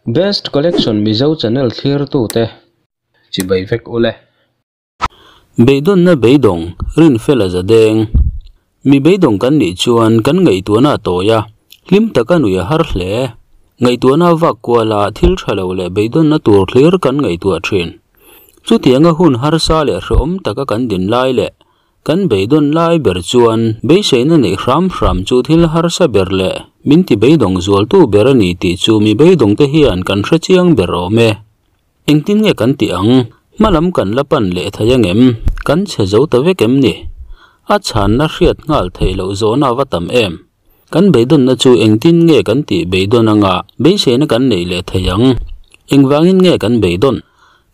Best Collection Mizo channel thlirtute chibai vek ule. Beidawnna beidawng, rinfel a za deng. Mi beidawng kan nih chuan kan ngaihtuahna a tawi a, hlim taka nui a har hle. Ngaihtuahna vak kuala thil tha lo leh beidawnna tur thlir kan ngaihtuah thin. Chutianga hun harsa leh hrehawm taka kan din lai leh Kan beidawn lai ber chuan beiseina neih hram hram chu thil harsa ber leh min ti beidawng zualtu ber a ni tih chu mi beidawngte hian kan hre chiang ber awm e. Engtin nge kan tih ang? Hmalam kan la pan leh thei angem? Kan chhe zo ta vek em ni? A chhanna hriat nghal theih loh zawhna a va tam em? Kan beidawnna chu engtin nge kan tih beidawn anga beiseina kan neih leh thei ang? Engvangin nge kan beidawn?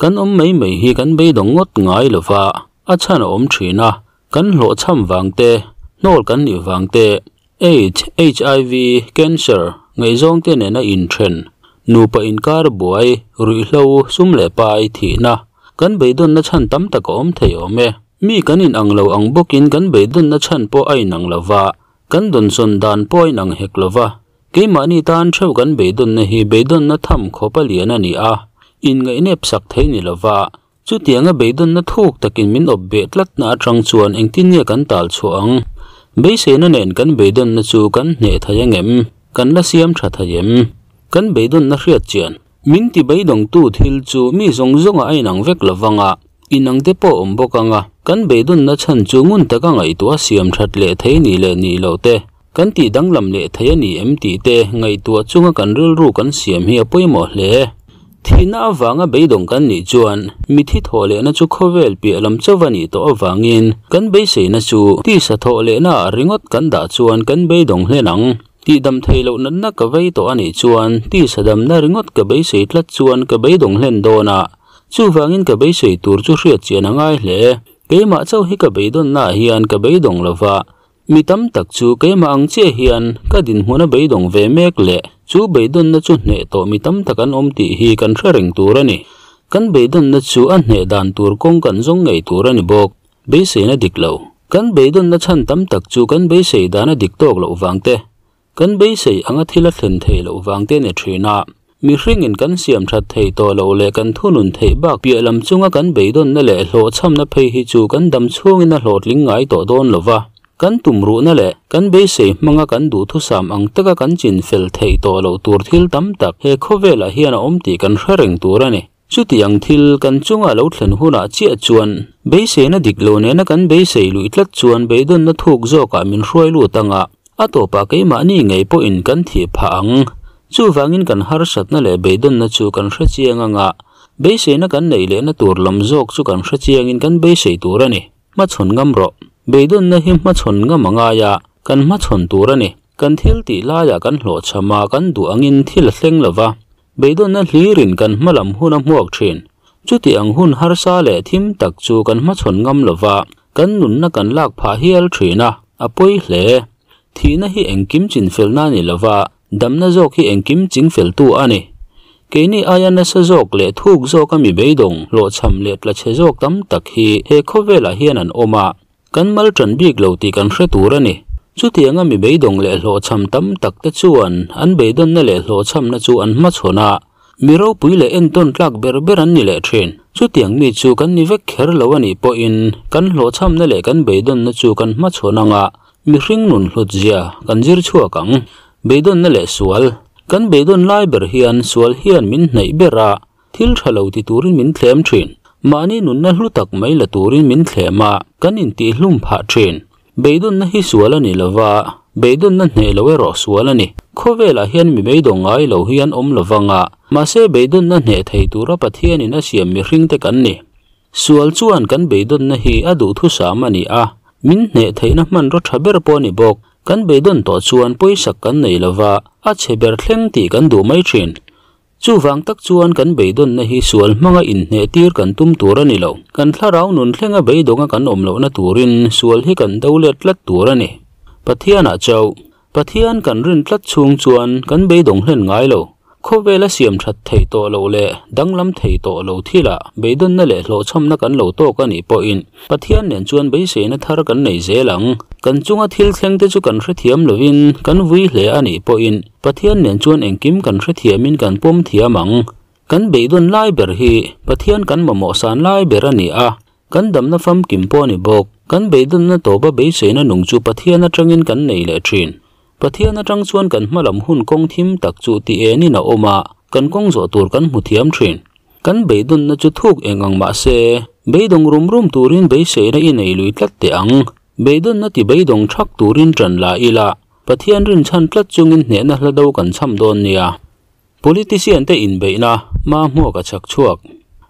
Kan awm mai mai hi kan beidawng ngawt ngai lova a chhan a awm thin a, kan hlawhchham vang te, hnawl kan nih vang te, AIDS, HIV, Cancer, ngaihzawng te nena inthen, nupa inkar buai, ruihhlo, sum leh pai, thihna, kan beidawnna chhan tam tak a awm thei awm e. Mi kan inang lo ang bawkin kan beidawnna chhan pawh a inang lova, Kan dawnsawn dan pawh a inang hek lo va, keimahni tan theuh kan beidawnna hi beidawnna tham khawp a lian a ni a, inngaih sak thei ni lo va, chutianga beidawnna thuk takin min awp beh tlatna atang chuan engtin nge kan tal chhuah ang? Beiseina nen kan beidawnna chu kan hneh thei angem? Kan la siam tha thei em? Kan beidawnna hriat chian. Min ti beidawngtu thil chu mi zawng zawngah a inang vek lo vang a, inang te pawh a awm bawk ang a, kan beidawnna chhan chu ngun taka ngaihtuah siam that leh thei nih leh nih loh te, kan tih danglam leh thei a ni em tih te ngaihtuah chunga kan rilru kan siam hi a pawimawh hle. Thihna avanga beidawng kan nih chuan mithi thawh lehna chu khawvel piah lam chauh a nih tawh avangin kan beiseina chu tisa thawh lehnaah ringawt kan dah chuan kan beidawng hlen ang. Tihdam thei loh natna ka vei tawh a nih chuan tisa damna ringawt ka beisei tlat chuan ka beidawng hlen dawn a, chuvangin ka beisei tur chu hriat chian a ngai hle. Keimah chauh hi ka beidawnnaah hian ka beidawng lo va, mi tam tak chu keimah ang chiah hian ka dinhmun a beidawng ve mek leh chu beidawnna chu hneh tawh mi tam tak an awm tih hi kan hre reng tur a ni. Kan beidawnna chu a hneh dan tur kawng kan zawng ngei tur a ni bawk. Beiseina dik lo. Kan beidawnna chhan tam tak chu kan beisei dana dik tawk loh vang te, kan beisei anga thil a thlen theih loh vang te ni thin a. Mihringin kan siam that thei tawh loh leh kan thunun theih bak piah lam chunga kan beidawnna leh hlawhchhamna phei hi chu kan dam chhungin a hlawhtling ngai tawh dawn lo va. Kan tumruhna leh kan beisei hmanga kan duhthusam ang taka kan chinfel theih tawh loh tur thil tam tak he khawvelah hian a awm tih kan hre reng tur a ni. Chutiang thil kan chunga lo thlen hunah chiah chuan beiseina dik lo nena kan beisei luih tlat chuan beidawnna thuk zawkah min hruai lut ang a, a tawpah keimahni ngei pawhin kan thih phah ang. Chuvangin kan harsatna leh beidawnna chu kan hre chiang ang a, beiseina kan neih lehna tur lam zawk chu kan hre chiangin kan beisei tur a ni. Hmachhawn ngam rawh. Beidawnna hi hmachhawn ngam a ngai a, kan hmachhawn tur a ni. Kan thil tih laiah kan hlawhchham a, kan duh angin thil a thleng lo va, Beidawnna hlirin kan hmalam hun a hmuak thin. Chuti ang hun harsa leh thim tak chu kan hmachhawn ngam lova, kan nunna kan lak phah hial thin a, a pawi hle. Thihna hi engkim chinfelna a ni lova, damna zawk hi engkim chingfeltu a ni. Keini aia nasa zawk leh thuk zawka mi beidawng, hlawhchham leh tlachhe zawk tam tak hi he khawvelah hian an awm a. Kan mal ṭan bik lo tih kan hre tur a ni. Chutianga mi beidawng leh hlawhchham tam tak te chuan an beidawnna leh hlawhchhamna chu an hmachhawn a, mi ropui leh entawn tlak ber ber an ni leh ṭhin. Chutiang mi chu kan ni vek kher lo a nih pawhin kan hlawhchhamna leh kan beidawnna chu kan hmachhawn anga mihring nun hlutzia kan zir chhuak ang. Beidawnna leh sual. Kan beidawn lai ber hian sual hian min hnaih ber a, Thil tha lo ti turin min thlem thin. Mahni nunna hlu tak mai la turin min thlem a, kan intihhlum phah thin. Beidawnna hi sual a ni lo va, beidawnna hneh lo erawh sual a ni. Khawvelah hian mi beidawng ngai lo hi an awm lo vang a, mahse beidawnna hneh thei tura Pathianin a siam mihringte kan ni. Sual chuan kan beidawnna hi a duhthusam a ni a, min hneh theihna hmanraw tha ber pawh a ni bawk. Kan beidawn tawh chuan pawisak kan nei lo va, a chhe ber thleng tih kan duh mai thin. Chuvang tak chuan kan beidawnna hi sual hmanga inhneh tir kan tum tur a ni lo. Kan thlarau nun thlenga beidawnga kan awm lohna turin sual hi kan do let tlat tur a ni. Pathianah chauh. Pathian kan rin tlat chhung chuan kan beidawng hlen ngai lo. Khawvela siam that theih tawh loh leh danglam thei tawh lo thilah beidawnna leh hlawhchhamna kan lo tawk a nih pawhin Pathian nen chuan beiseina thar kan nei zel ang. Kan chunga thil thlengte chu kan hrethiam lovin kan vui hle a nih pawhin Pathian nen chuan engkim kan hrethiamin kan pawm thiam ang. Kan beidawn lai ber hi Pathian kan mamawh san lai ber a ni a, kan damna famkim pawh a ni bawk. Kan beidawnna tawpa beiseina nung chu Pathian atangin kan nei leh thin. Pathian atang chuan kan hmalam hun kawng thim tak chu ti enin a awm a, kan kawng zawh tur kan hmu thiam thin. Kan beidawnna chu thuk eng ang mah se, beidawng rum rum turin beiseina i nei lui tlat teh ang. Beidawnna ti beidawng thak turin tan la ila, Pathian rinchhan tlat chungin hnehna hla do kan cham dawn nia. Politician te inbeihna hma hmuak a chak chhuak.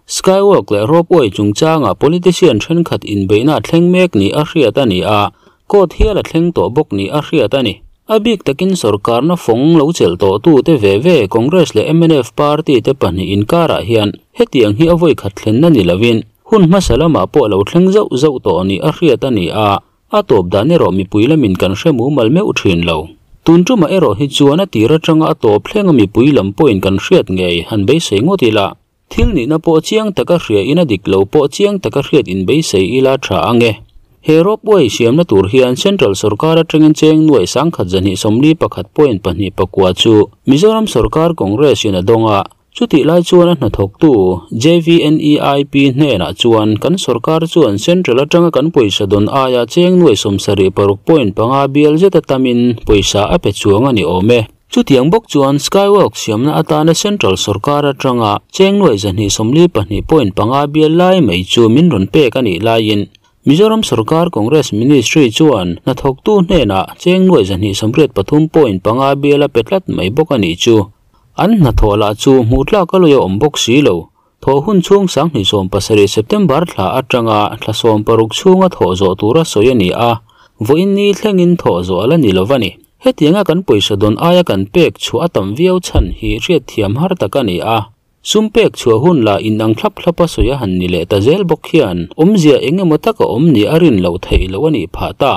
Skywalk leh ropeway chungchanga politician thenkhat inbeihna a thleng mek ni a hriat a ni a, court hial a thleng tawh bawk ni a hriat a ni. A bik takin sorkarna fawng lo chelh tawh tute ve ve Congress leh mnf party te pahnih inkarah hian hetiang hi a vawikhat thlenna ni lovin hun hmasa lamah pawh lo thleng zauh zauh tawh ni a hriat a ni a, A tawp dan erawh mipui lamin kan hre mumal meuh thin lo. Tun tumah erawh hi chuan a tir atanga a tawp thleng a mipui lam pawhin kan hriat ngei han beisei ngawt ila, thil nihna pawh chiang taka hria in a dik lo pawh chiang taka hriat in beisei ila tha ang e. He ropeway siamna tur hian Central sorkar atangin cheng nuai 1141.24 chu Mizoram sorkar Congress in a dawng a, Chutih lai chuan a hnathawktu JVNEIP hnenah chuan kan sorkar chuan Central atanga kan pawisa dawn aia cheng nuai 76.5 bial zeta tamin pawisa a pe chuang a ni awm e. Chutiang bawk chuan Skywalk siamna atana Central sorkar atanga cheng nuai 242.5 bial lai mai chu min rawn pek a nih laiin Mizoram sorkar Congress Ministry chuan hnathawktu hnenah cheng nuai 283.5 bial a pe tlat mai bawk a nih chu. An hnathawh lah chu hmuh tlak a lui a awm bawk si lo. Thawh hun chhung 2017 September thla atanga thla 16 chhunga thawh zawh tura sawi a ni a, vawiin ni thlengin thawh zawh a la ni lo a ni. Hetianga kan pawisa dawn aia kan pek chhuah a tam viau chhan hi hriatthiam har tak a ni a. Sum pek chhuah hun lah inang thlap thlap a sawi a han ni leh ta zel bawk hian awmzia eng emaw tak a awm ni a rin loh theih loh a nih phah ta.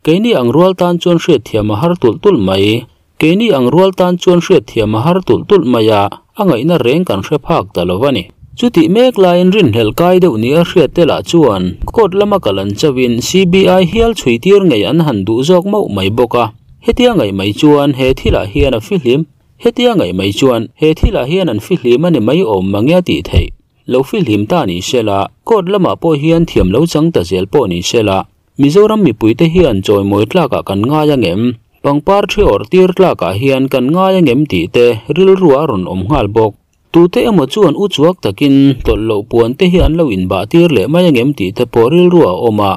Keini ang rual tan chuan hriatthiam a har tulh tulh mai. Keini ang rual tan chuan hriatthiam a har tulh tulh mai a, a ngaihna reng kan hre phak ta lo a ni. Chutih mek laiin rinhlelh kai deuh ni a hriat te lah chuan court lama kal an chauhin CBI hial chhui tir ngei an han duh zawk mauh mai bawk a. Hetia ngaih mai chuan he thilah hian a fihlim Hetia ngaih mai chuan he thilah hian an fihlim a ni mai awm mange a tih theih. Lo fihlim ta ni sela, court lamah pawh hian thiam lo chang ta zel pawh ni sela, Mizoram mipuite hian chawimawi tlakah kan ngai angem? Pangpar thi awrh tir tlakah hian kan ngai angem tih te rilru a rawn awm nghal bawk. Tute emaw chuan u chuak takin tawlh loh puan te hi an lo inbah tir leh mai angem tih te pawh rilru a awm a.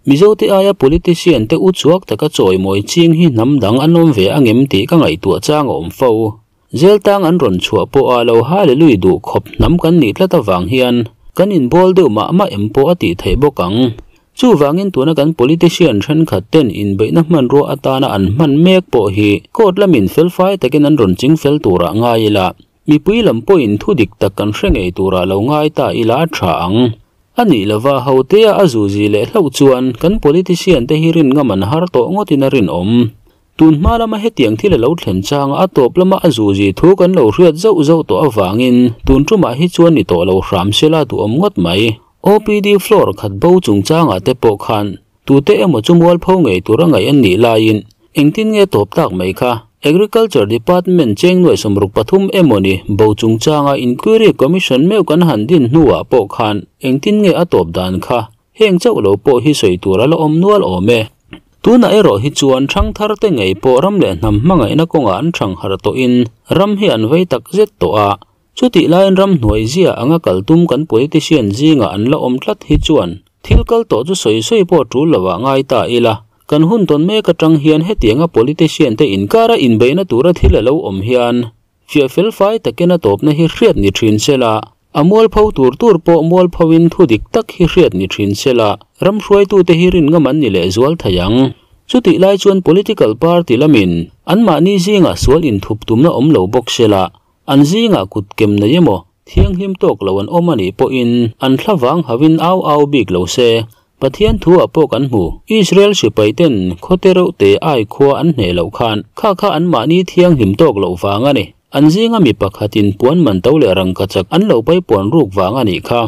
Mizote aia politician te u chuak taka chawimawi ching hi hnam dang an awm ve angem tih ka ngaihtuah chang a awm fo. Zeltang an rawn chhuah pawh a lo hallelui duh khawp hnam kan nih tlat avang hian kan inbawl deuh mah mah em pawh a tih theih bawk ang. Chuvangin tuna kan politician thenkhat ten inbeihna hmanrua atana an hman mek pawh hi court lamin felfai takin an rawn ching fel turah ngai ila, mipui lam pawhin thu dik tak kan hre ngei turah lo ngai ta ila a tha ang. A nih lova hotea a zuzi leh hlauh chuan kan politician te hi rin ngam an har tawh ngawtin a rinawm. Tun hma lama hetiang thil a lo thlen changa a tawp lama a zuzi thu kan lo hriat zauh zauh tawh avangin tun tumah hi chuan ni tawh lo hram sela duhawm ngawt mai. OPD floor khat bo chungchangah te pawh khan tute emaw chu mualpho ngei tur a ngaih an nih laiin engtin nge tawp tak mai kha Agriculture Department cheng nuai 63 emaw ni bo chungchanga Inquiry Commission meuh kan han din hnuah pawh khan engtin nge a tawp dan kha heng chauh lo pawh hi sawi tur a la awm nual awm e. Tunah erawh hi chuan thangthar te ngei pawh ram leh hnam hmangaihna kawngah an thang har tawhin ram hi an vei tak zet tawh a. Chutih laiin ram hnuai zia anga kal tum kan politician zingah an la awm tlat hi chuan thil kal tawh chu sawi sawi pawh tul lovah ngai ta ila. Kan hun tawn mek atang hian hetianga politician te inkara inbeihna tura thil a lo awm hian fiah felfai takin a tawpna hi hriat ni thin sela, a mualpho tur tur pawh mualphoin thu dik tak hi hriat ni thin sela, ram hruaitute hi rin ngam an ni leh zual thei ang. Chutih lai chuan political party lamin anmahni zingah sual inthup tumna awm lo bawk sela, an zingah kut kem nei emaw thianghlim tawk lo an awm a nih pawhin an thlavang hauhin au au bik lo se. Pathian thu ah pawh kan hmu. Israel sipai ten khawte reuh te ai khua an hneh loh khan kha kha anmahni thianghlim tawk loh vang a ni. An zinga mi pakhatin puan man to leh rangkachak an lo paipuan ruk vang a nih kha.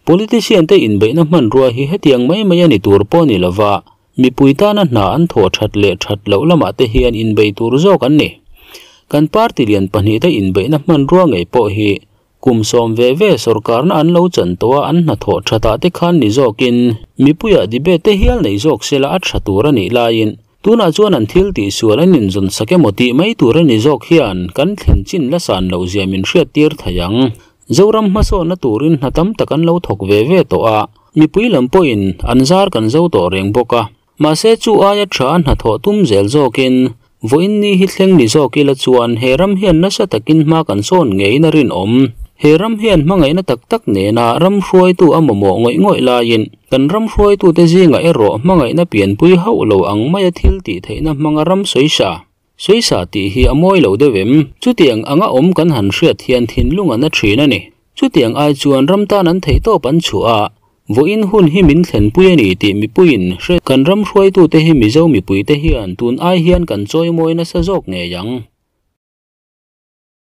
Politician te inbeihna hmanrua hi hetiang mai mai a ni tur pawh ni lova, mipui tana hna an thawh that leh that loh lamah te hian inbei tur zawk an ni. Kan party lian pahnihte inbeihna hmanrua ngei pawh hi kum sawm ve ve sawrkarna an lo chan tawh a an hnathawh thatah te khan ni zawkin mipuiah debate te hial nei zawk sela a tha tur a nih laiin Tunah chuan an thil tihsual an inzawn sak emaw tih mai tur a ni zawk hian kan thlen chin la san loh zia min hriattir thei ang. Zoram hmasawnna turin hna tam tak an lo thawk ve ve tawh a, mipui lam pawhin an zar kan zo tawh reng bawk a. Mahse chu aia tha a hnathawh tum zel zawkin vawiin ni hi thleng ni zawk ila chuan he ram hian nasa takin hma kan sawn ngeiin a rinawm. He ram hian hmangaihna tak tak nena ram hruaitu a mamawh ngawih ngawih laiin, Kan ram hruaitute zingah erawh hmangaihna pianpui hauh lo ang maia thil tih theihna hmanga ram sawisa, sawisa tih hi a mawi lo deuh em? Chutiang anga awm kan han hriat hian thinlung a na thin a ni. Chutiang ai chuan ram tan an theihtawp an chhuah a, vawiin hun hi min thlenpui a ni tih mipuiin hre kan ram hruaitute hi Mizo mipuite hian tun ai hian kan chawimawi nasa zawk ngei ang.